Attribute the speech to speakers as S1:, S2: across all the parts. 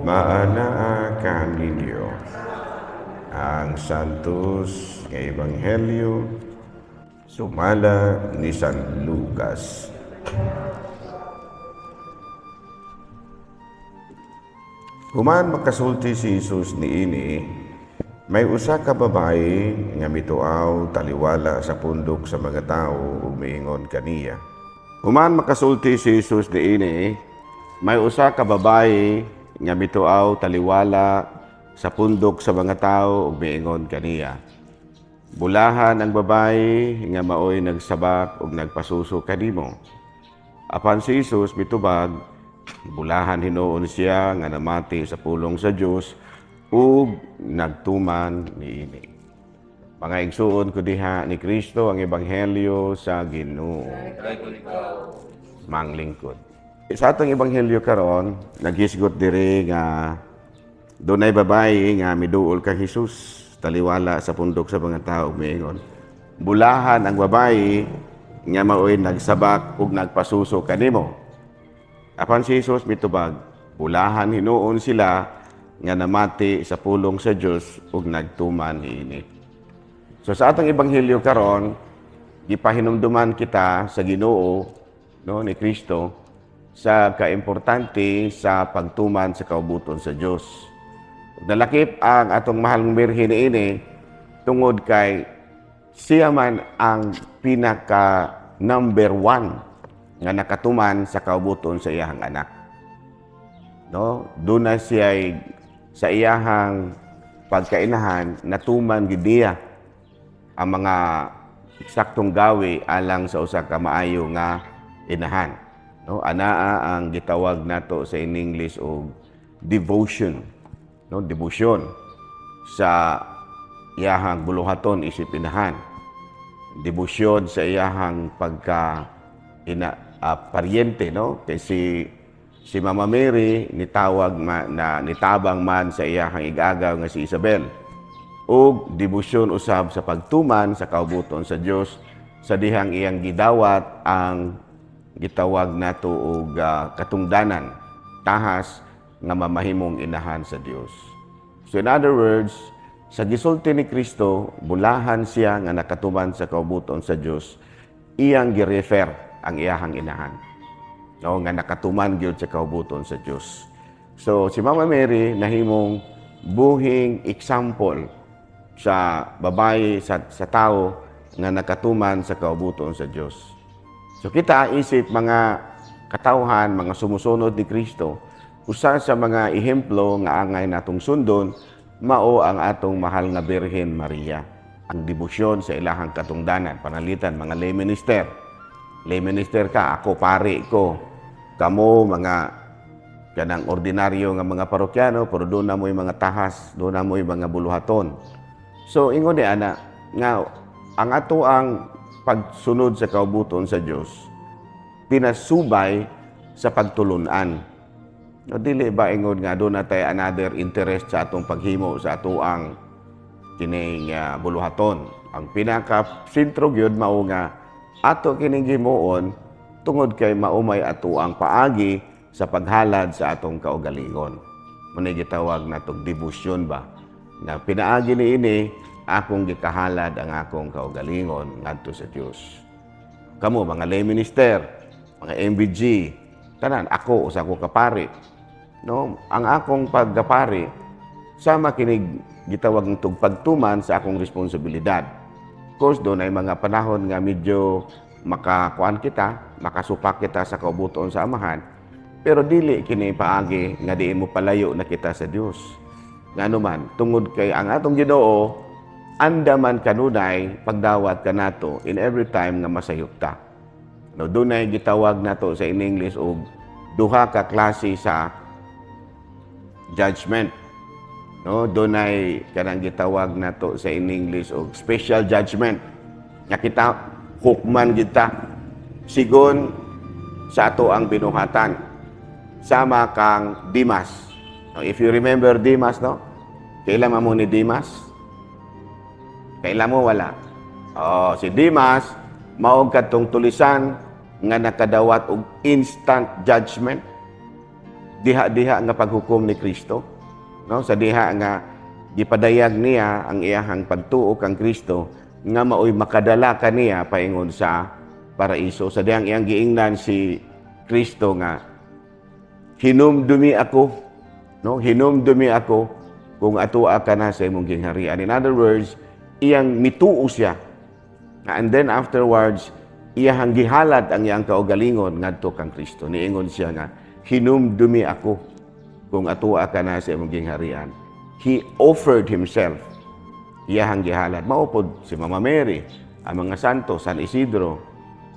S1: Maanaa kaninyo. Ang Santos nga Ebanghelyo sumala ni San Lucas. Human makasulti si Jesus niini, may usa ka babayi nga mituaw taliwala sa pundok sa mga tawo ug miingon kaniya. Human makasulti si Jesus niini, may usa ka babayi nga mituaw taliwala sa pundok sa mga tawo ug miingon kaniya. Bulahan ang babayi nga maoy nagsabak ug nagpasuso kanimo. Apan si Jesus mitubag, bulahan hinuon siya nga namati sa pulong sa Dios ug nagtuman niini. Mga igsuon ko diha ni Kristo ang ebanghelyo sa Ginoo. Manglingkod. Sa atong ebanghelyo karon, naghisgot diri nga dunay babayi nga miduol kang Jesus taliwala sa pundok sa mga tao ug miingon. Bulahan ang babayi nga maoy nagsabak ug nagpasuso kanimo. Apan si Jesus mitubag, bulahan hinuon sila nga namati sa pulong sa Dios ug nagtuman niini. So sa atong ebanghelyo karon, gipahinumduman kita sa Ginoo, no, ni Kristo sa kaimportante sa pagtuman sa kaubuton sa Dios. Nalakip ang atong mahal ng Birhen niini tungod kay siya man ang pinaka number one nga nakatuman sa kaubuton sa iyahang anak. No? Doon na siya sa iyahang pagkainahan, natuman gid niya ang mga eksaktong gawi alang sa usa ka maayo nga inahan. No? Anaa ang gitawag nato sa in English og devotion. No? Devotion sa iyahang buluhaton isip inahan. Debosyon sa iyahang pagka ina, paryente, no, kay si Mama Mary nitawag ma, na nitabang man sa iyahang igagaw nga si Isabel, ug debosyon usab sa pagtuman sa kaubuton sa Dios sa dihang iyang gidawat ang gitawag nato og katungdanan, tahas nga mamahimong inahan sa Dios. So in other words, sa gisulti ni Kristo, bulahan siya nga nakatuman sa kaubuton sa Dios, iyang girefer ang iyahang inahan. No, nga nakatuman gyud sa kaubuton sa Dios. So si Mama Mary nahimong buhing example sa babae sa tao nga nakatuman sa kaubuton sa Dios. So kita isip mga katawhan, mga sumusunod ni Kristo, usa sa mga ehemplo nga angay natong sundon mao ang atong mahal nga Birhen Maria. Ang debosyon sa ilahang katungdanan, panalitan mga lay minister. Lay minister ka, ako pari ko. Kamo mga kanang ordinaryo nga mga parokyano, pero doon na mo'y mga tahas, doon na mo'y mga buluhaton. So ingon ni ana nga ang ato ang pagsunod sa kaubuton sa Dios pinasubay sa pagtulunan. No, dili ba ingon nga doon natay another interest sa atong paghimo sa atoang kining buluhaton. Ang pinaka sentro gyud mao nga ato kining himuon tungod kay maumay ato ang paagi sa paghalad sa atong kaugalingon. Muna gitawag natong debosyon ba? Na pinaagi niini akong gikahalad ang akong kaugalingon ngadto sa Dios. Kamo mga lay minister, mga MBG, tanan ako usa ko kapari. No, ang akong pagkapari sama kinig gitawag ng pagtuman sa akong responsibilidad. Of course, doon ay mga panahon nga medyo makakuan kita, makasupak kita sa kaubuton sa Amahan, pero dili kini paagi nga diin mo palayo na kita sa Dios. Ngano man, tungod kay ang atong Ginoo andaman kanunay pagdawat kanato in every time nga masayop ta. No, dunay gitawag nato sa in English og duha ka klase sa judgment. No, dunay kanang gitawag nato sa in English og special judgment. Nga kita hukman kita sigon sa ato ang binuhatan. Sama kang Dimas. No, if you remember Dimas, no? Kaila mo ni Dimas? Kaila mo wala? Oh, si Dimas mao kadtong tulisan nga nakadawat og instant judgment. Diha-diha nga paghukom ni Kristo, no? Sa diha nga gipadayag niya ang iyahang pagtuo kang Kristo nga maoy makadala kaniya paingon sa paraiso. Sa dihang iyang giingnan si Kristo nga, "Hinumdumi ako," no? "Hinumdumi ako kung atua ka na sa imong gingharian." In other words, iyang mituo siya. And then afterwards, iyahang gihalad ang iyang kaugalingon ngadto kang Kristo. Niingon siya nga, "Hinumdumi ako kung atua ka na sa imong gingharian." He offered himself. Iyahang gihalad. Mao pod si Mama Mary, ang mga santo, San Isidro,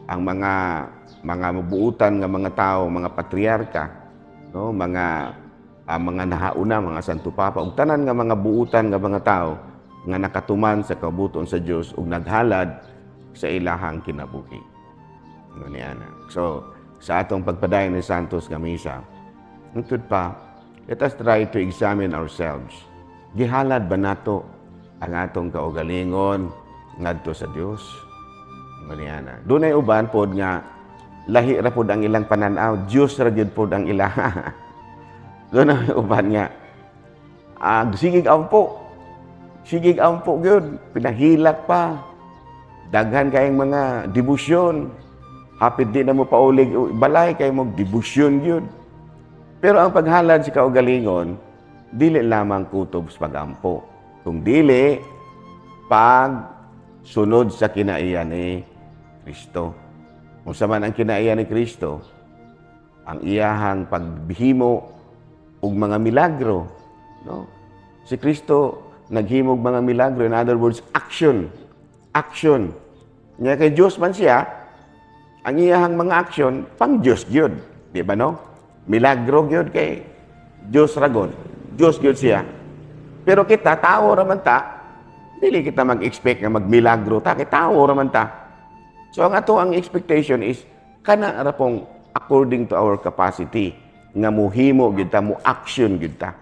S1: ang mga mabuutan nga mga tao, mga patriarka, no, mga nahauna, mga Santo Papa, ug tanan nga mga buutan nga mga tao nga nakatuman sa kabubut-on sa Dios ug naghalad sa ilahang kinabuhi. Ano ni ana. So, sa atong pagpadayon ni Santos nga misa, hangtod pa, let us try to examine ourselves. Gihalad ba nato ang atong kaugalingon ngadto sa Dios? Ano ni ana. Dunay uban pod nga lahi ra pod ang ilang pananaw, Dios ra gyud pod ang ilaha. Dunay uban nga sigig ampo. Sigig ampo gyud, pinahilak pa. Daghan kayong mga debosyon. Hapit di na mo paulig balay kay mo debosyon gyud. Pero ang paghalad sa kaugalingon, dili lamang kutob sa pagampo. Kung dili, pag sunod sa kinaiya ni Kristo. Kung man ang kinaiya ni Kristo, ang iyahang paghimo og mga milagro, no? Si Kristo naghimog mga milagro, in other words, action. Action. Nya kay Dios man siya, ang iyahang mga action pang Dios gyud, di ba, no? Milagro gyud kay Dios ragon. Dios gyud siya. Pero kita, tao ra man ta, dili kita mag-expect nga magmilagro ta, kay tao ra man ta. So ang ato ang expectation is kana ra pong according to our capacity nga muhimo gyud ta, mo action gyud ta.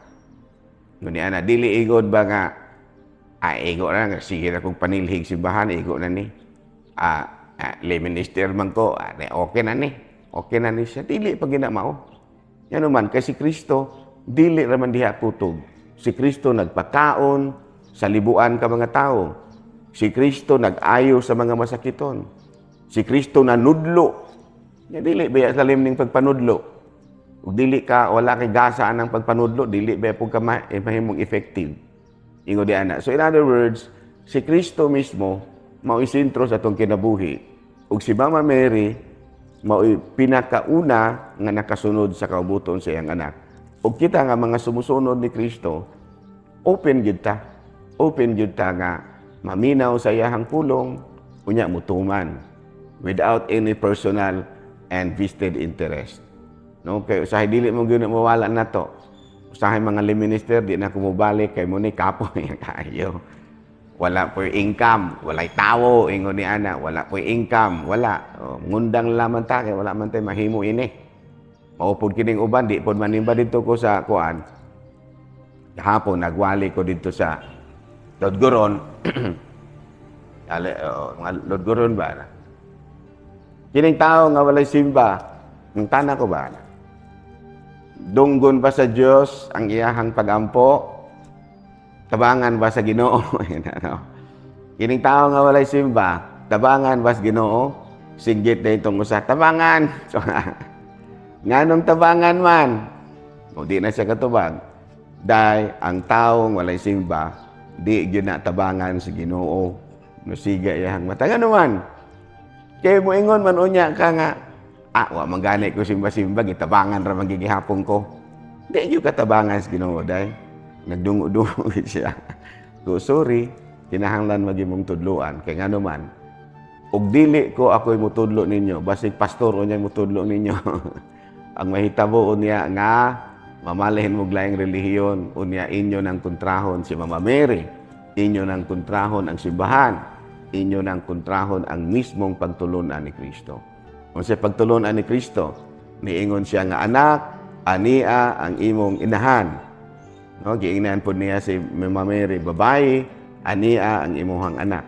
S1: Nguni ana, dili igod ba nga igo na nga sige na kong panilhig simbahan, igo na ni. Lay minister man ko, okay na ni. Okay na ni siya. Dili pa gina mao. Yan naman, kay si Kristo, dili raman diha kutob. Si Kristo nagpakaon sa libuan ka mga tao. Si Kristo nag-ayo sa mga masakiton. Si Kristo nanudlo. Ya, dili ba lalim ning pagpanudlo? Ug dili ka, wala kay gasa ang pagpanudlo, dili ba pud ka mahimong effective? Ingon di ana. So in other words, si Kristo mismo mao'y sentro sa atong kinabuhi. Ug si Mama Mary mao'y pinakauna nga nakasunod sa kaubuton sa iyang anak. Ug kita nga mga sumusunod ni Kristo, open gyud ta. Open gyud ta nga maminaw sa iyahang pulong, unya mutuman without any personal and vested interest. No, kay usahay dili mo gyud mawala na to. Usahay mga lay minister di na ko mobalik kay mo ni kapoy kaayo. Wala po'y income, walay tawo, ingon ni ana, wala po'y income, wala. Oh, ngundang lamang ta kay wala man tay mahimo ini. Mao pod kining uban, di pod manimba didto ko sa kuan. Kahapon nagwali ko didto sa Lodgoron. Ale, oh, mga Lodgoron ba na? Kining tao nga walay simba, ang tana ko ba na? Dunggon ba sa Dios ang iyahang pagampo? Tabangan ba sa Ginoo? Yan, ano? Kining tao nga walay simba, tabangan ba sa Ginoo? Singgit na itong usa, "Tabangan!" So, nganong tabangan man? O di na siya katubag. Day, ang taong walay simba, di gyud na tabangan sa Ginoo. Nusiga iyahang mata. Ngano man? Kay moingon man unya ka nga, "Ah, wa man gani ko simba-simba, gitabangan ra man gihapon ko." Di gyud katabangan sa Ginoo, day. Nagdungo-dungo gid siya. Ko sorry, kinahanglan magi mong tudloan kay ngano man ug dili ko ako'y mutudlo ninyo, basig pastor unya mutudlo ninyo. Ang mahitabo unya nga mamalihin mo laing relihiyon, unya inyo ng kontrahon si Mama Mary, inyo ng kontrahon ang simbahan, inyo ng kontrahon ang mismong pagtulunan ni Kristo. Kung sa pagtulunan ni Kristo, niingon siya nga, "Anak, ania ang imong inahan." No, giingnan po niya si Mama Mary, "Babae, ania ang imuhang anak."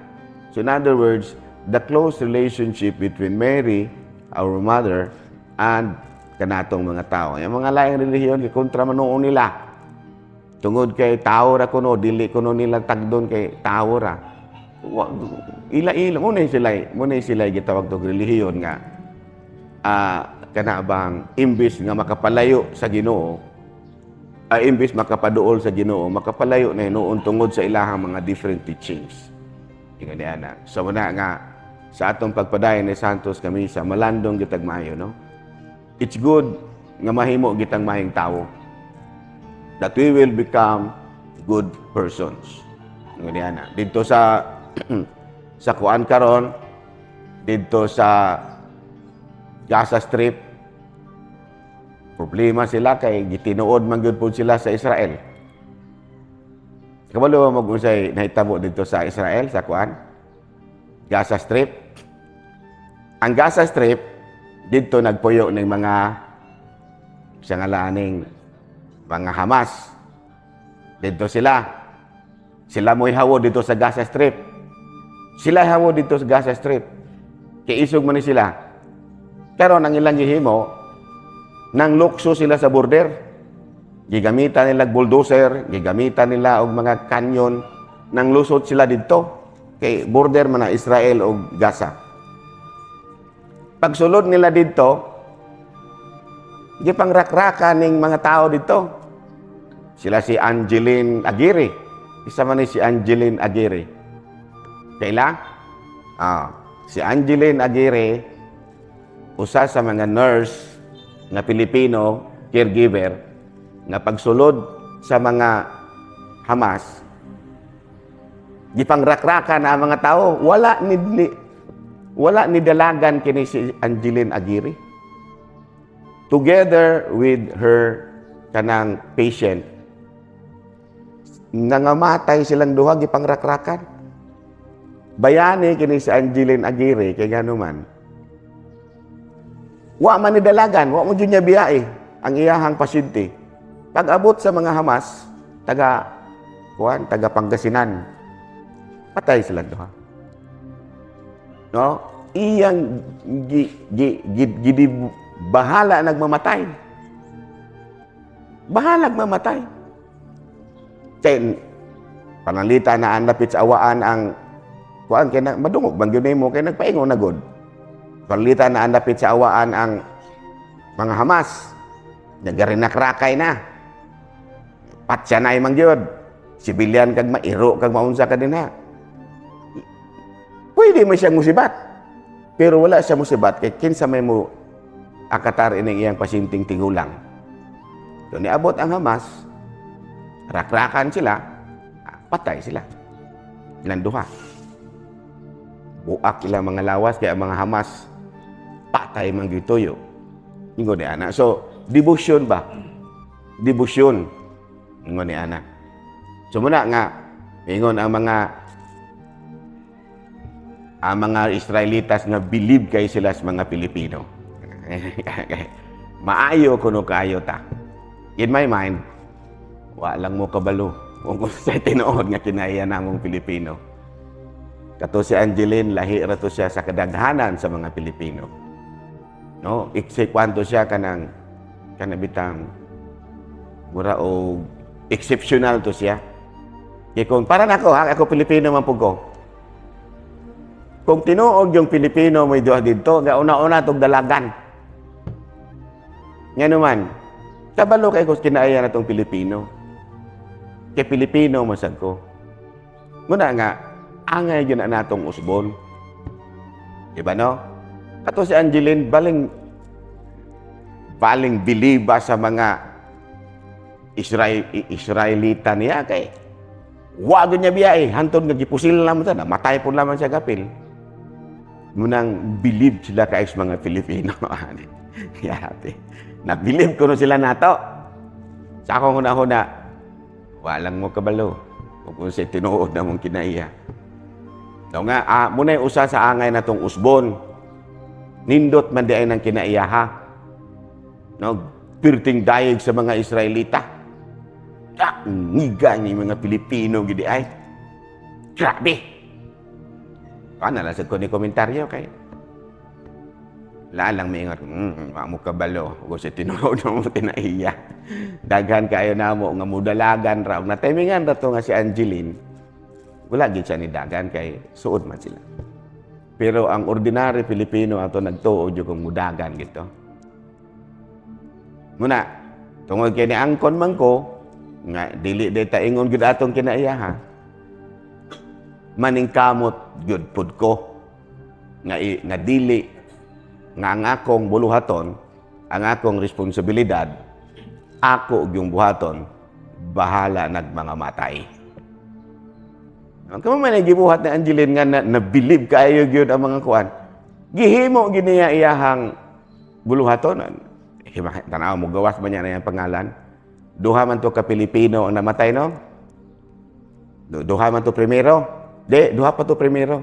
S1: So in other words, the close relationship between Mary, our mother, and Kanatong mga tao. Yung mga laing relihiyon, gikontra man noon nila. Tungod kay tao ra kuno, dili kuno nila tagdon kay tao ra. Ila-ila mo na sila gitawag tog relihiyon nga kana bang imbis nga makapalayo sa Ginoo, imbis makapaduol sa Ginoo, makapalayo na hinuon tungod sa ilahang mga different teachings. Ingon niya na. So muna nga sa atong pagpadayon ni Santos kami sa malandong gitag maayo, no? It's good nga mahimo gitang maayong tawo. That we will become good persons. Ingon niya na. Dito sa kuan karon, dito sa Gaza Strip, problema sila kay gitinuod man gyud pud sila sa Israel. Kabalo mo mag-unsay nahitabo dito sa Israel sa kuan? Gaza Strip. Ang Gaza Strip didto nagpuyo ng mga sa ngalaning mga Hamas. Didto sila. Sila mo'y hawo dito sa Gaza Strip. Sila hawo dito sa Gaza Strip. Kay isog man ni sila. Pero ang ilang gihimo, nang lukso sila sa border. Gigamitan nila bulldozer, gigamitan nila og mga kanyon, nang lusot sila didto. Kay border man na Israel og Gaza. Pagsulod nila didto, gipangrakraka ning mga tao didto. Sila si Angeline Aguirre. Isa man ni si Angeline Aguirre. Kaila? Si Angeline Aguirre, usa sa mga nurse nga Pilipino, caregiver, nga pagsulod sa mga Hamas, gipangrakraka na ang mga tao, wala ni dalagan kini si Angeline Aguirre. Together with her kanang patient, nangamatay silang duha, gipangrakrakan. Bayani kini si Angeline Aguirre kay ngano man. Wa man ni dalagan, wa mo jud niya biyae ang iyahang pasyente. Pag abot sa mga Hamas, taga kuan, taga Pangasinan, patay silang duha. No? Iyang gi, gi, gi, gi, bahala nagmamatay. Bahala nagmamatay. Kay panalita na ang lapit sa awaan ang kuan kay na, madungog man gyud nimo kay nagpaingon na gud. Panalita na ang lapit sa awaan ang mga Hamas. Nagarinakrakay na. Patsya na man gyud. Sibilyan kag mairo kag maunsa ka din ha. Pwede man siyang musibat. Pero wala siya musibat kay kinsa may mo akatar ining iyang pasyenteng tigulang. So niabot ang Hamas, rakrakan sila, patay sila. Ilang duha. Buak ilang mga lawas kaya ang mga Hamas patay man gituyo. Ingon ni ana. So, devotion ba? Devotion. Ingon ni ana. So muna nga ingon ang mga Israelitas nga believe kay sila sa mga Pilipino. Maayo kuno kaayo ta. In my mind, wa lang mo kabalo kung sa tinuod nga kinaiya namong Pilipino. Kato si Angeline, lahi ra to siya sa kadaghanan sa mga Pilipino. No, ikse kwanto siya kanang kanabitang mura og exceptional to siya. Kay kung para nako ha, ako Pilipino man pud ko. Kung tinuod yung Pilipino may duha didto, nga una-una tog dalagan. Nga naman, kabalo kay ko kinaiya na tong Pilipino. Kay Pilipino masag ko. Muna nga, angay yun na natong usbon. Diba, no? Kato si Angeline, baling baling biliba sa mga Israelita niya kay wa gyud niya biyahe hantod nga gipusil naman ta, namatay po lamang siya gapil. Munang believe sila kay sa mga Pilipino. Yate. Nabilib ko no sila nato. Sa akong huna-huna, walang mo kabalo. Kung sa tinuod na mong kinaiya. So nga, muna yung usa sa angay na tong usbon. Nindot man di ay ng kinaiya ha. No, pirting dayeg sa mga Israelita. Ah, ngiga ni mga Pilipino gidi ay. Grabe. Ano lang sa ko ni komentaryo kay. Lalang miingon, wa mo kabalo ug sa tinuod mo tinaiya. Daghan kaayo namo nga mudalagan ra og natimingan ra to nga si Angeline. Wala gid siya ni dagan kay suod man sila. Pero ang ordinary Pilipino ato nagtuo jud kung mudagan gito. Muna, tungod kay ni angkon man ko, nga dili day ta ingon gyud atong kinaiya ha. Maningkamot gyud pud ko nga dili nga ang akong buluhaton, ang akong responsibilidad, ako yung buhaton, bahala nag mga matay. Ang kamo man ay gibuhat ni Angeline nga na, nabilib kaayo gyud ang mga kuan. Gihimo gyud niya iyahang buluhaton. Tanaw mo gawas ba niya na iyang pangalan? Duha man to ka Pilipino ang namatay, no? Duha man to primero. Di, duha pa to primero.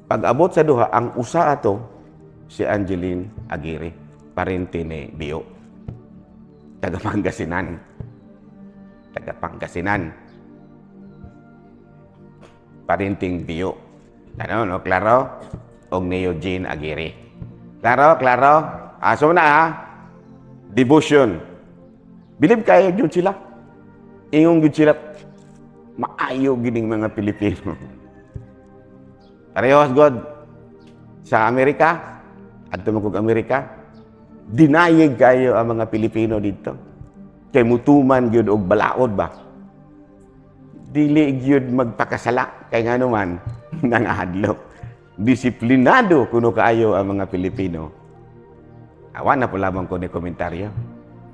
S1: Pag abot sa duha, ang usa ato si Angeline Aguirre, parente ni Bio. Taga Pangasinan. Taga Pangasinan. Parenting Bio. Ano, no? Klaro? Og ni Eugene Aguirre. Klaro? Klaro? Aso na ha? Devotion. Bilib kayo yun sila. Ingong gyud sila. Maayo gining mga Pilipino. Parehas God. Sa Amerika, adto mo kog Amerika, dinayeg kayo ang mga Pilipino dito. Kay mutuman gyud og balaod ba? Dili gyud magpakasala kay ngano man nangahadlok. Disiplinado kuno kaayo ang mga Pilipino. Awa na po lamang ko ni komentaryo.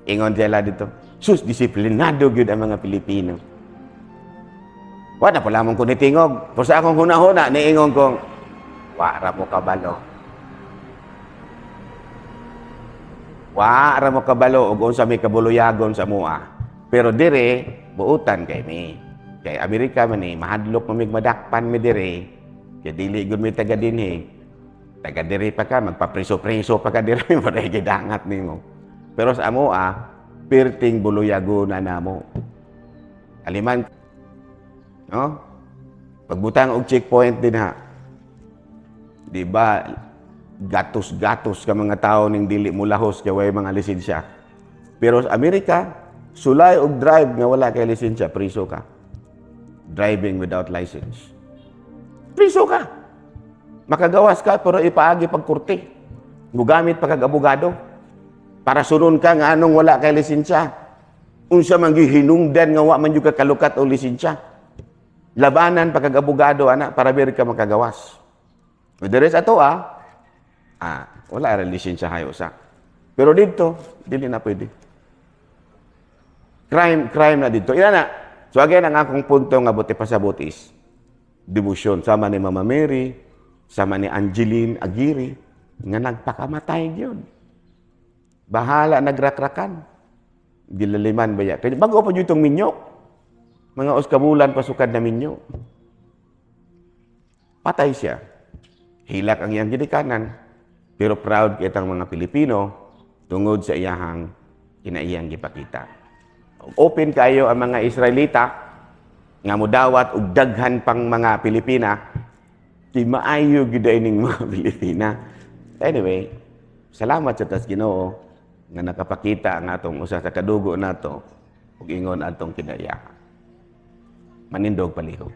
S1: Ingon sila dito, sus, disiplinado gyud ang mga Pilipino. Wa na po lamang ko ni tingog. Pero sa akong huna-huna, niingon kong, wa ra mo kabalo. Wa ra mo kabalo og unsa may kabuluyagon sa mua. Pero dire, buutan kay mi. Kay Amerika man ni, mahadlok mamig madakpan mi dire. Kay dili gud mi taga dinhi. Taga dire pa ka, magpapreso-preso pa ka dire, para gidangat nimo. Pero sa amoa, perting buluyagon na namo. Aliman, no? Pagbutang og checkpoint din ha. Di ba, gatos-gatos ka mga tao ning dili mo lahos kay way mga lisensya. Pero sa Amerika, sulay og drive nga wala kay lisensya, priso ka. Driving without license. Priso ka. Makagawas ka pero ipaagi pag korte. Mugamit pa kag abogado para sunon ka nga anong wala kay lisensya. Unsa man gihinungdan nga wa man jud ka kalukat og lisensya. Labanan pa kag abogado ana para ber ka makagawas. O dire sa ato wala ra lisensya hayo sa. Pero dito, dili na pwede. Crime, crime na dito. Ina na. So again, ang akong punto nga buti pasabot is devotion. Sama ni Mama Mary, sama ni Angeline Aguirre, nga nagpakamatay yun. Bahala nagrakrakan. Gilaliman ba ya? Kaya bago pa itong minyo. Mga oskabulan pasukad na minyo. Patay siya. Hilak ang iyang ginikanan. Pero proud kitang mga Pilipino tungod sa iyahang kinaiyang gipakita. Open kayo ang mga Israelita nga mudawat og daghan pang mga Pilipina, di maayo gyud ining mga Pilipina. Anyway, salamat sa tas Ginoo nga nakapakita ang atong usa sa kadugo nato ug ingon atong kinaiyahan. Manindog palihog.